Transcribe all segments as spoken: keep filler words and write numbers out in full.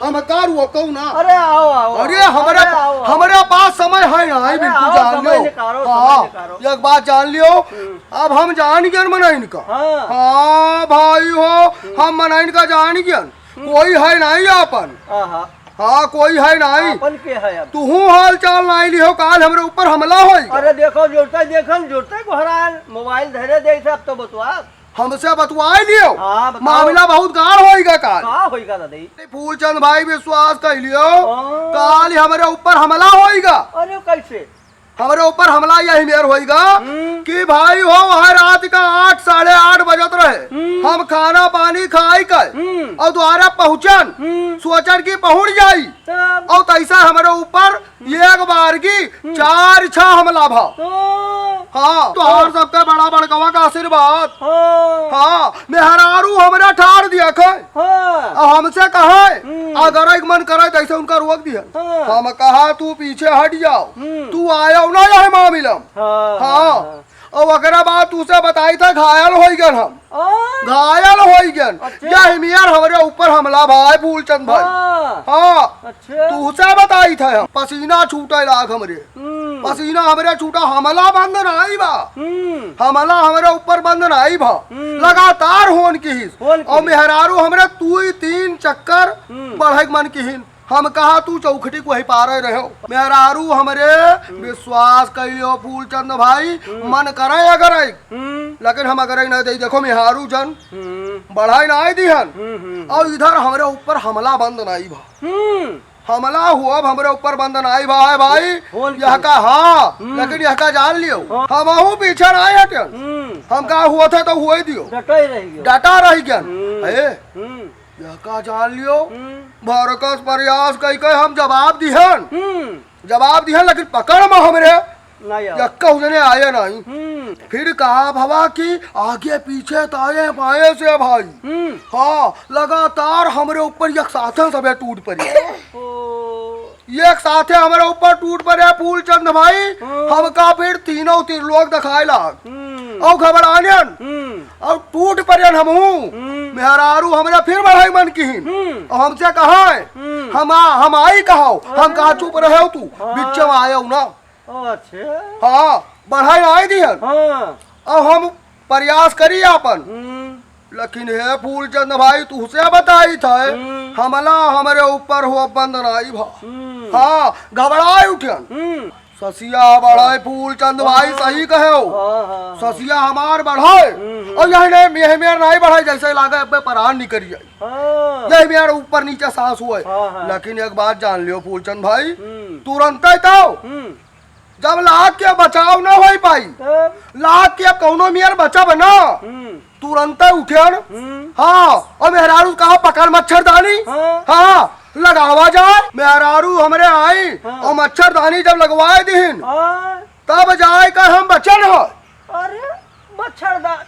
हम का रुकऊ ना। अरे आओ, आओ, अरे आओ। हमरे, अरे आओ, आओ। हमरे पास समय है ना, अरे बिल्कुल आओ, जान समय लियो। निकालो, समय हाँ, निकालो। एक बात जान लियो, हम्म। अब हम जान गए मनइन का। हाँ। हाँ भाई हो, हम्म। हम मनइन का जान गए। हम्म। कोई है नहीं आपन। आहा। हाँ, कोई है नहीं। आपन के है अब? तुहू हाल चाल नहीं लियो, काल हमरे ऊपर हमला होई। अरे देखो, जुरते देखन, जुरते गोहरान, मोबाइल धरे दे से, अब तो बतवा। हमसे बतवाए लियो। हाँ, बताओ। मामला बहुत गाढ़ होइगा काल। का होइगा दादी? फूलचंद भाई विश्वास कर लियो, हाँ। काल हमरे ऊपर हमला होइगा। अरे कैसे? हमरे ऊपर हमला यही मेर होइगा हम्म। कि भाई हो, वहाँ रात का आठ, साढ़े आठ बजत रहे। हम्म। हम खाना पानी खाई कर हम्म। और द्वारा पहुँचन, हम्म। सोचन कि पहुँच जाई। तब? और तैसा हमरे ऊपर एक बार की हम्म। चार छह हमला भा। हाँ। हाँ, तोहार हाँ। सबके बड़ा बड़कवा का आशीर्वाद। हाँ। हाँ, मेहरारू हमरे ठार दिया खे। हाँ। और हमसे कहे, हम्म। अगर एक मन करे तैसे उनका रोक दिया। हाँ। हम कहा, "तू पीछे हट जाओ, हम्म। तू आयो ना यह मामला में।" हाँ, हाँ। हाँ, हाँ। और ओकरा बाद तुसे बताई था, घायल होई गन हम। आ? घायल होई गन। अच्छा। यही मेर हमरे ऊपर हमला भाई फूलचंद भाई। हाँ। हाँ। अच्छा। तुसे बताई था हम, पसीना छूटे लाग हमरे। हम्म। पसीना हमरे छूटा, हमला बंद नाई बा। हम्म। हमला हमरे ऊपर बंद नाई बा। हम्म। लगातार होन किहिस। होन और किहिस। मेहरारू हमरे तू ही तीन चक्कर हम्म। बढ़े के मन किहिन। हम कहा तू चौखटी को वही पारे रहो। मेहरारू हमरे हम्म। विश्वास कइलो फूलचंद भाई, हम्म। मन करे अगर आई, हम्म। लेकिन हम अगर आई ना दे। देखो मेहरारू जन हम्म। बढ़ाई ना आई दिहन। हम्म, हम्म। और इधर हमरे ऊपर हमला बंद नाई भा। हम्म। हमला हुआ अब हमरे ऊपर बंद नाई भा है भाई। फोन यह किहिस। का हाँ, हम्म। लेकिन यह का जान लियो, हाँ। हमहू पीछे ना हटन। हम्म। हम का हुआ थे तो हुए दियो। डटा ही रह गया। डटा रह गया। हम्म। ए, हम्म। यह का जान लियो, हम्म। भरकस प्रयास कई के हम जवाब दिहन। हम्म। जवाब दिहन, लेकिन पकड़ में हमरे नहीं आया। यक्का उजने आया नहीं। हम्म। फिर कहा भवा कि आगे पीछे दाएं बाएं से भाई। हम्म। हाँ, लगातार हमरे ऊपर एक साथन सबे टूट पड़े। ओ। एक साथे हमरे ऊपर टूट पड़े फूलचंद भाई। हम्म। हमका फिर तीनों त्रिलोक दिखाए लाग। हम्म। और घबराने हम्म। और टूट पड़ियन हमहू। हम्म। मेहरारू हमरे फिर बढ़ाई मन किहिन। हम्म। और हमसे कहा है, हम्म। हम आ-, हम आई कहो, हम अरे। कहा चुप रहे तू, हाँ। बिच्चे में आयो ना। अच्छा। हाँ, बढ़ाई आई दिहन। हाँ। अब हम प्रयास करी आपन। हम्म। लेकिन हे फूलचंद भाई, तुहसे बताई था, हम्म। हमला हमरे ऊपर हो बंद नाई भा। हम्म। हाँ, घबराए उठियन। हम्म। ससिया बढ़ाए फूलचंद भाई, हाँ। सही कहे हो। हाँ, हाँ, हाँ। ससिया हमार बढ़ाए। हम्म, हम्म। और यही नहीं, यही मेर नहीं बढ़ाए, जैसे लागे अब परान निकल जाए। हाँ। यही मेर ऊपर नीचे सांस हुए। हाँ, हाँ। लेकिन एक बात जान लियो फूलचंद भाई, हम्म। तुरंत ही तो हम्म। जब लाग के बचाव ना होई पाई, तब? लाग के अब कौनो मेर बचब ना, हम्म। तुरंते उठेन। हम्म। हाँ, और मेहरारू कहा, "पकड़ मच्छरदानी।" हाँ। हाँ, लगावा जाए। मेहरारू हमरे आई हाँ। और मच्छरदानी जब लगवाए दिहिन, हाँ। तब जाए कर हम बचन हो। अरे, मच्छरदा-,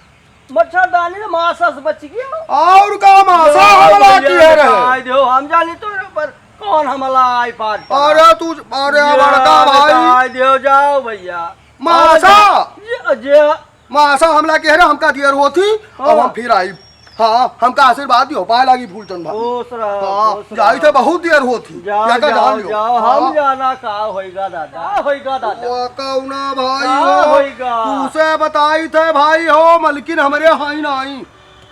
मच्छरदानी तो मासा से बच गया। और का मासा यो हमला भैया, किए रहे? बताए दो, हम जानी तो पर कौन हमला आई पार पर? अरे तू, अरे ये बड़का भाई। बताए दो, जाओ भैया। मासा। अरे जे, जे मासा हमला किहे रहे, हमका दियर होती, अब हाँ। हम फिर आई। हाँ, हमका आशीर्वाद दियो, पाए लागी फूलचंद भाई। खुश रहो, हाँ, खुश जाई रहो। थे बहुत दियर होती। जाओ, यहाँ का जाओ, जान लियो। जाओ, हम हाँ। जाना का होइगा दादा, का होइगा दादा? वो कौना भाई का हो? होइगा? तुसे बताई थे भाई हो, मलकिन हमरे हाई ना आई।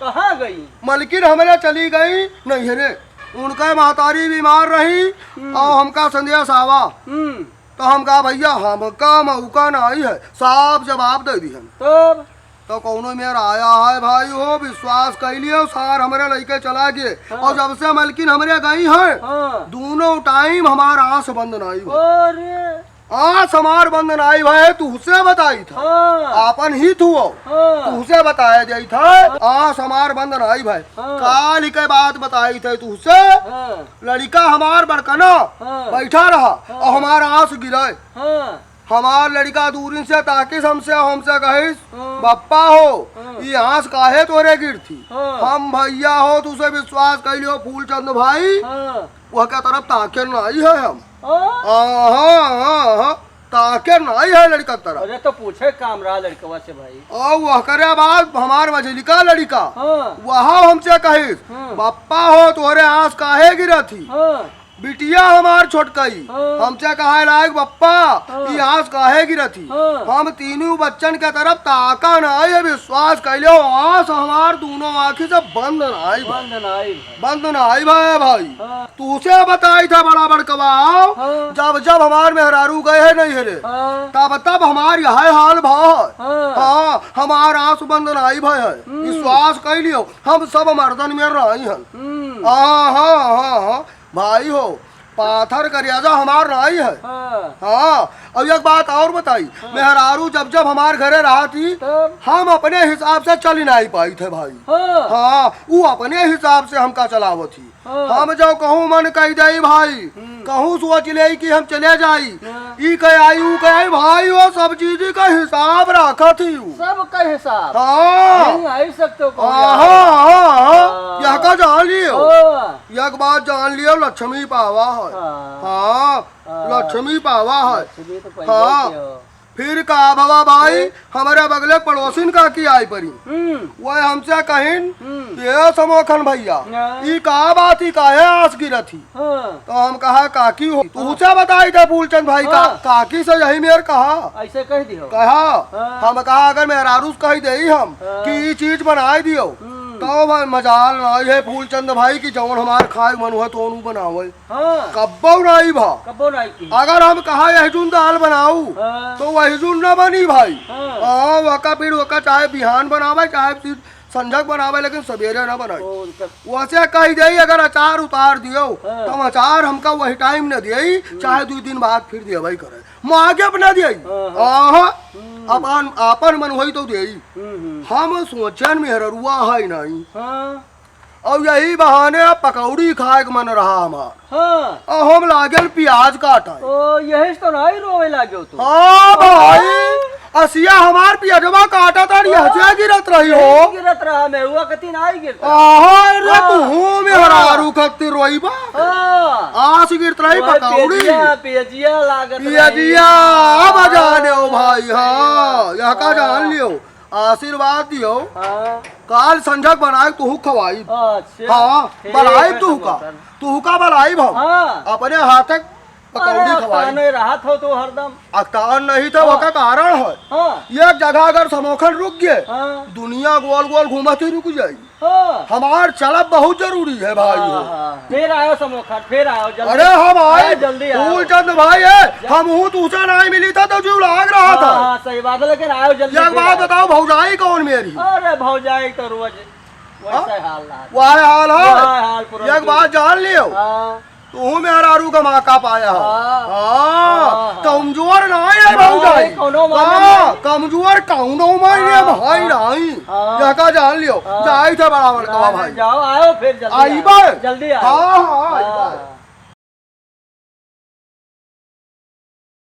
कहाँ गई? मलकिन हमरे चली गई नैहरे। उनका महतारी बीमार रही हम्म। और हमका संदेश आवा। हम्म। तो हम कहा, "भैया, हमका मौका नहीं है," साफ जवाब दे दिहन। तब? तो कौनो मेर आया है भाई हो, विश्वास कर लियो, सार हमरे लइके चला गए। हाँ। और जब से मलकिन हमरे गई हैं, हाँ। दोनों टाइम हमार आस बंद नहीं भा। अरे। आस हमार बंद नहीं भा, तुहसे बताई था। हाँ। आपन ही थुओ। हाँ। तुहसे बताया जाई था, हाँ। आस हमार बंद नहीं भा। हाँ। काल के बात बताई था तुहसे। हाँ। लड़िका हमार बड़कना हाँ। बैठा रहा हाँ। और हमार आस गिरे। हाँ। हमार लड़िका दूरिन से ताकिस हमसे, हमसे कहिस, हाँ। "बप्पा हो, हाँ। ई आस काहे तोरे गिर थी?" हाँ। हम भैया हो, तुसे विश्वास कर लियो फूलचंद भाई, हाँ। वह के तरफ ताके नहीं है हम। हाँ। हाँ, हाँ, हाँ, हाँ। ताके नाई है लड़िका तरफ। अरे तो पूछे काम रहा लड़िकवा से भाई। और वहकरे बाद हमार मझिलिका लड़िका, हाँ। वह हमसे कहिस, हाँ। "बप्पा हो, तोहरे आँस काहे गिरत ही?" हाँ। बिटिया हमार छोटकई, हाँ। हमसे कहे लायक, "बप्पा, हाँ। ई आँस काहे गिरत ही?" हाँ। हम तीनों बच्चन के तरफ ताका नाई है, विश्वास कइ लियो, आँस हमार दूनों आँखी से बंद नाई भा। बंद नाई भा। बंद नाई भा भाई। हाँ। तूसे बताई था बड़ा बड़कवा, हाँ। जब जब हमार मेहरारू गए है नैहरे, हाँ। तब तब हमार यह हाल भा है। हाँ। हाँ, हमार आँस बंद नाई भा है। हम्म। विश्वास कइ लियो, हम सब मर्दन में रही हन। हम्म। हाँ, हाँ, हाँ, हाँ। भाई हो, पाथर करेजा हमार नाई है। हाँ। हाँ, अब एक बात और बताई, हाँ। मेहरारू जब जब हमार घरे रहत ही, तब? हम अपने हिसाब से चल नाई पाइत है भाई। हाँ। हाँ, ऊ अपने हिसाब से हमका चलावत ही। हाँ। हम जो कहूँ मन कहि देई भाई, हम्म। कहूँ सोच लेई कि हम चले जाई, हाँ। ई कह आई, ऊ कह आई, भाई वो सब चीज का हिसाब रखत ही ऊ। सब का हिसाब। हाँ। नहीं आई सकते को हाँ, यार। हाँ, हाँ, हाँ। हाँ। यह का जान लियो। हाँ। एक बात जान लियो, लक्ष्मी पावा है। हाँ। हाँ, हाँ। लक्ष्मी पावा है। लक्ष्मी तो पैदा हाँ। किया हो। फिर का भवा भाई, फिर? हमारे बगले पड़ोसिन काकी आई परी। हम्म। वह हमसे कहिन, हम्म। "ये समोखन भैया, हाँ। ई का बात ही, काहे आँस गिरत ही?" हाँ। तो हम कहा, "काकी हो, तू हाँ। से बताई दे फूलचंद भाई का, हाँ। काकी से यही मेर कहा।" ऐसे कह दियो। कहा, हाँ। हम कहा, "अगर मेहरारू से कहि देई हम हाँ। कि ई चीज बनाई दियो, हम्म। तो भाई मजाल नाई है फूलचंद भाई कि जौन हमार खाए मन हुए तो ओनू बनावे।" हाँ। कब्बो नाई भा। कब्बो नाई की। अगर हम कहा यही जून दाल बनाऊ, हाँ। तो वही जून ना बनी भाई। हाँ। हाँ, वका फिर वका चाहे बिहान बनावे, चाहे फिर संझक बनावे, लेकिन सवेरे ना बनाई। ओ, उनका वैसे कहि देई, अगर अचार उतार दियो, हाँ। तो अचार हमका वही टाइम न दिए, हम्म। चाहे दो दिन बाद फिर दिए भाई करे। माँ आगे अपना दिए। हाँ, हाँ। आहा, हम्म। अपन, अपन मन होई तो देई। हम्म, हम्म। हम सोचन मेहररुआ है नाई। हाँ। और यही बहाने अब पकौड़ी खाए के मन रहा हमार। हाँ। और हम लागल प्याज काटा। ओ, यही से तो नाई रोवे लाग्यो तू। हाँ भाई, असिया हमार प्याजवा काटा था, यह हाँ। हसिया गिरत रही हो। यही गिरत रहा, मैं हुआ कती नाई गिरता। आहा, रे हाँ। तू हूँ मेहरारू हाँ। खत्ती रोई बा। हाँ। आँस गिरत रही, ओए पकौड़ी। प्याजिया, प्याजिया लागत रही। प्याजिया, अब हाँ। जाने हो भाई, हाँ, यह का हाँ। जान लियो। आशीर्वाद दियो। हाँ। काल संझक बनाए तुहू खवाई। अच्छा। हाँ, ठीक बनाए है, तुहू का। समोखन। तुहू का बनाई भाव। हाँ। अपने हाथे पकौड़ी अरे, खवाई। अकताने रहत हो तो हरदम। अकतान नहीं तो हाँ। ओका कारण है। हाँ। एक जगह अगर समोखन रुक गए, हाँ। दुनिया गोल गोल घूमत ही रुक जाई। हाँ। हमार चलब बहुत जरूरी है भाई हाँ, हो। हाँ। फिर आयो समोखन, फिर आयो जल्दी। अरे हम आए, आयो, जल्दी आओ। फूलचंद भाई है, जल- हम हूँ तुझसे नहीं मिली था तो जीव लाग रहा हाँ, था। हाँ, सही बात है, लेकिन आयो जल्दी, एक फिर बात आयो। बताओ, भौजाई कौन मेरी? अरे भौजाई तो रोज वैसे हाँ? हाल रहा। वह हाल है। वह हाल पूरा एक दिन। बात जान लियो। हाँ। तू मेहरारू का मौका पाया हो। हाँ। हाँ, हाँ, हाँ। कमजोर ना है नहीं, भौजाई। कौनो माने हाँ, नहीं। कमजोर कौनो माने हाँ, भाई हाँ। नहीं। हाँ। यह का जान लियो। हाँ। जाई थे बराबर का हाँ, भाई। जाओ, आओ फिर जल्दी आई आओ। बार। जल्दी आओ। हाँ, हाँ, आई हाँ। बार।